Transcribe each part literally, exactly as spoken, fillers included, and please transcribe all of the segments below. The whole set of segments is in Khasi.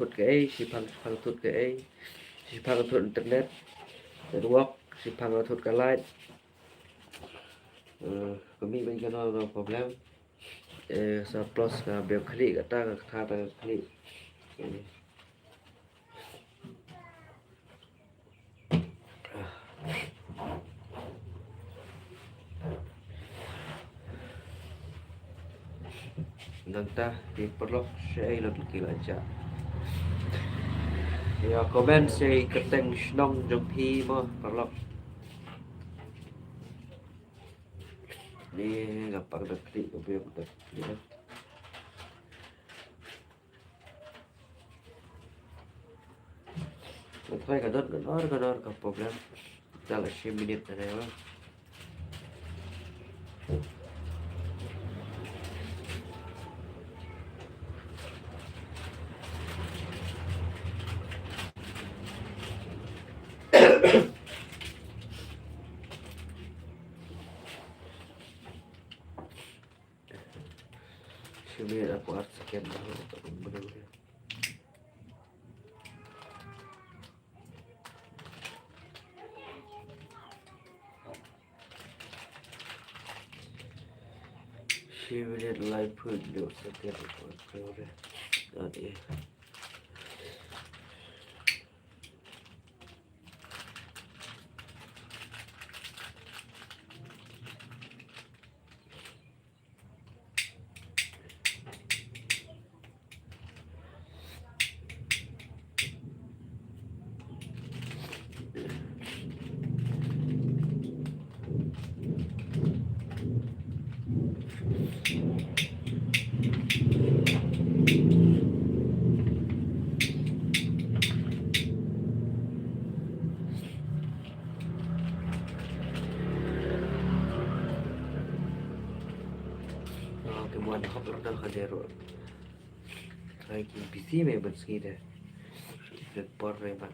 thut kaei, shiphang shiphang thut kaei, shiphang thut internet, network, shiphang thut ka light. Eh, ka mih bad kano kano problem. Eh, sa plus nga biang khlieh kata, nga kata ka khlieh. Eh. Nangta ki paralok, shaei la ki la jah. Ïa comment shaei kyrteng shnong jong phi mo paralok. Ni nga pang da klik, ka biang da klik. Nga try ka don, ka don, ka don ka problem. Dah lah shi minit dah, ya. Shi minit arphew ar second dah, tak boleh. Shi minit laiphew hynñiew second. Ade. Ah, ki mon hok ruh da ka dei ruh. Trai ki busy me ban sngi de. Ki por re ba.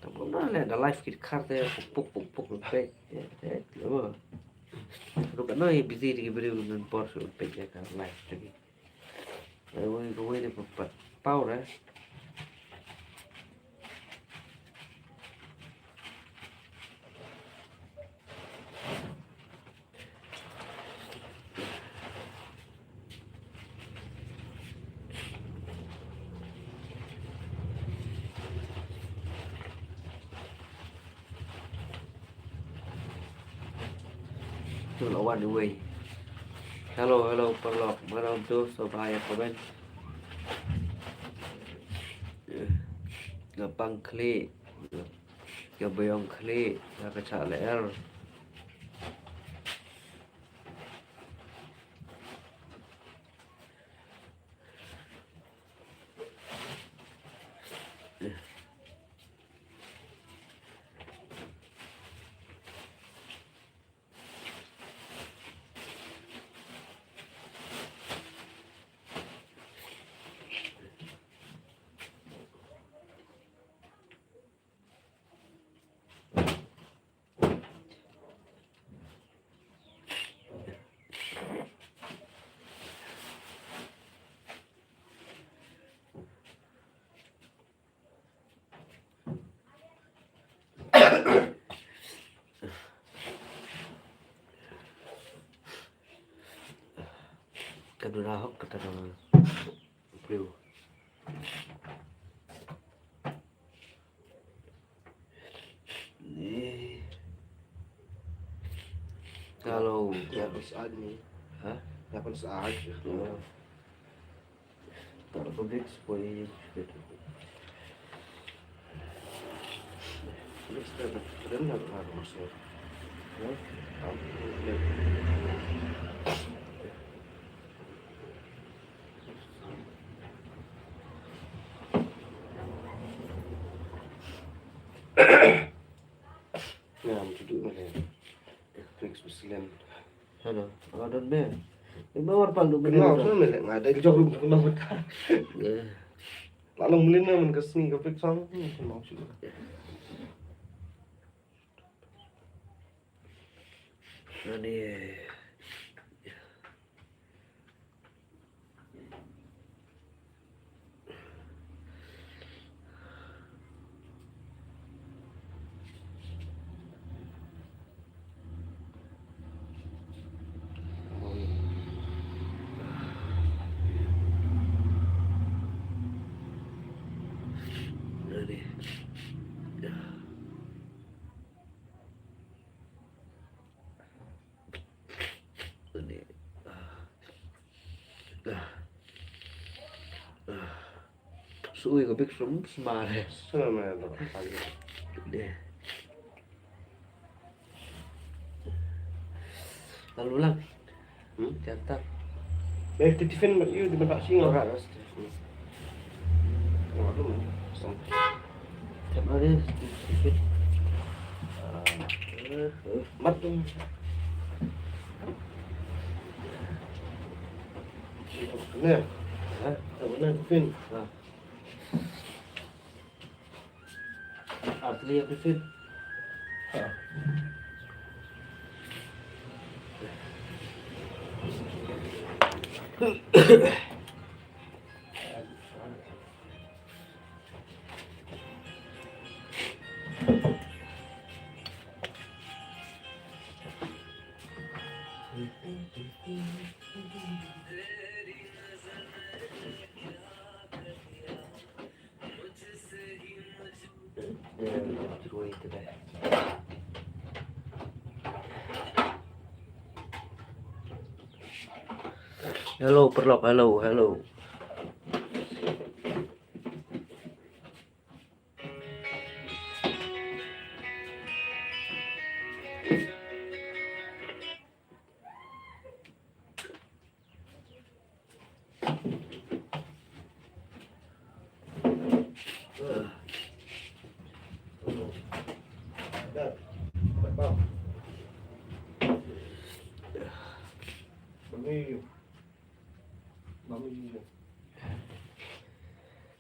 Tam kumno le da live ki khar de puk puk puk puk pek. Eh, eh, lo. Ruh kano i busy de ki briew, ngan por shu pek ïa ka live de ki. Ai wei, ka wei de pat paw re. Tu la wan wei. Hello, hello, paralok. Mana tu, so bahaya komen. Nga pang khlieh. Nga biang khlieh. Nga ka chah lyer. Ka duna hok kata ka briew. Ni. Kalau ya, ya, bes ad ni. Ha? Ya, bes ad. Ya. Tak ada public spoil. Public spoil, keren lah, tak ada maksud. Ya? Public. Ngam tuduk mele. Fix Muslim. Hello. Ala don be. Ima war pang du mele. Ngam sunu mele, nga dai jok rum kena mata. Ya. Lalu melina men kesini ke fix sama. Ngam sunu. Nani. Sui ka bik sum smare. Sum ne to. De. Lalu lang. Hmm? Jantan. Baik, tiffin mat yu di mata singa. Ora ras. Ora tu. Tiap hari tiffin. Mat tu. Ni. Ha? Tak pernah tiffin. Ha. Asli ya, Pipin. Ha. Hello, paralok, hello, hello.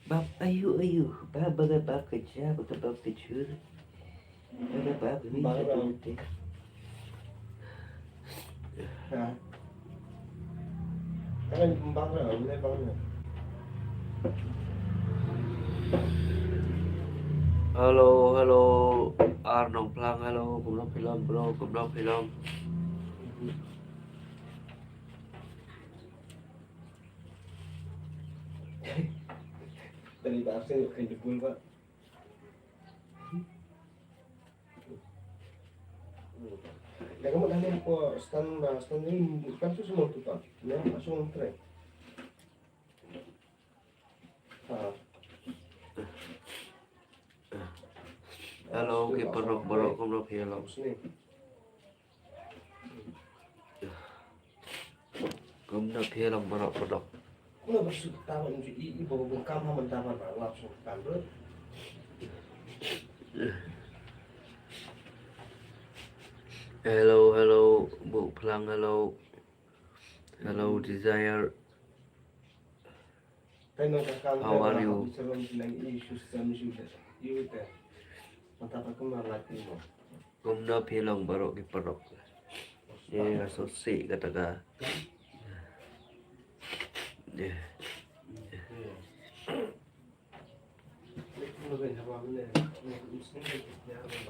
Bap ayu ayu, bap bap bap kerja, bap bap kerja. Bap bap bap kerja. Ha. Hello, hello, Ar Nongplang, hello, kumno phi long bro, kumno phi long. Tadi bahasa kan jebul, Pak. Dah kamu dah lihat ko stand, stand ni kan tu semua tu, Pak. Ya, langsung track. Ha. Hello, ki paralok baroh, kumno phi long? Kumno phi long baroh, paralok? Hello, hello, Buh Phlang, hello. Hello, Desire. How are you? Kumno phi long baroh ki paralok? Ye, nga sngewsih kata ka. Ye.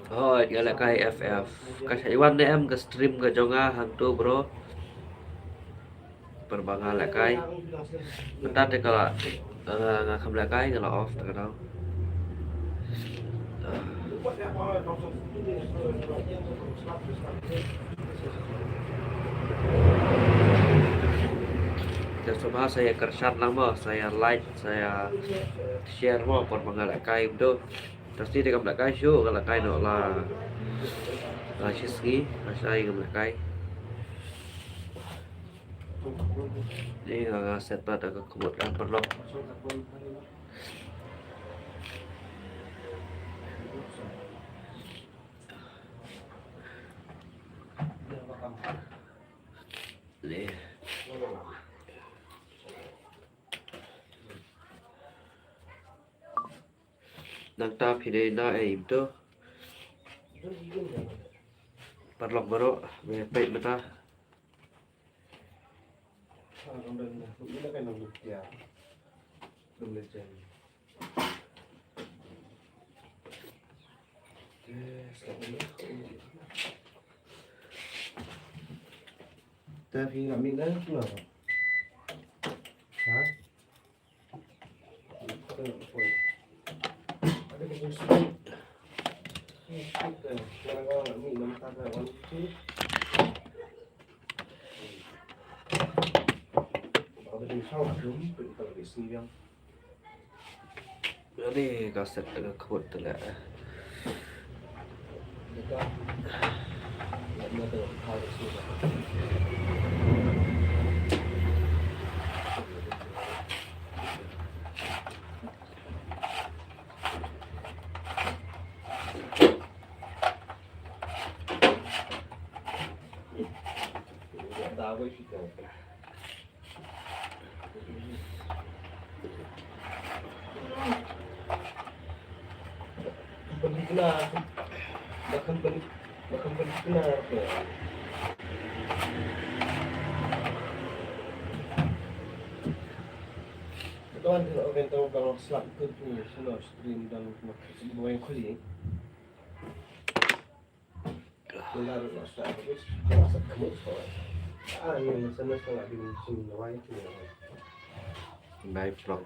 Hooid, nga lehkai F F. Ka shah wan ne em ka stream ka jong nga hangto, bro. Por ba nga lehkai. Mynta te ka la, eh, nga kham lehkai, nga la off te ka dang. Te sngewbha sa ïa kyrshan lang mo, sa ïa like, sa ïa share mo, por ba nga lehkai bdo. Te shisien te kam lehkai shuh, nga lehkai noh la, la shisngi, lashai ngam lehkai. Ni nga, nga set pat da ka khmut ka paralok. Le. Nangta phi dei na ei to. Paralok baroh, me peit mynta. Te phi ngam mih na kumno? Ha? Te phi Ri ka set ka khut te leh. Nai prok.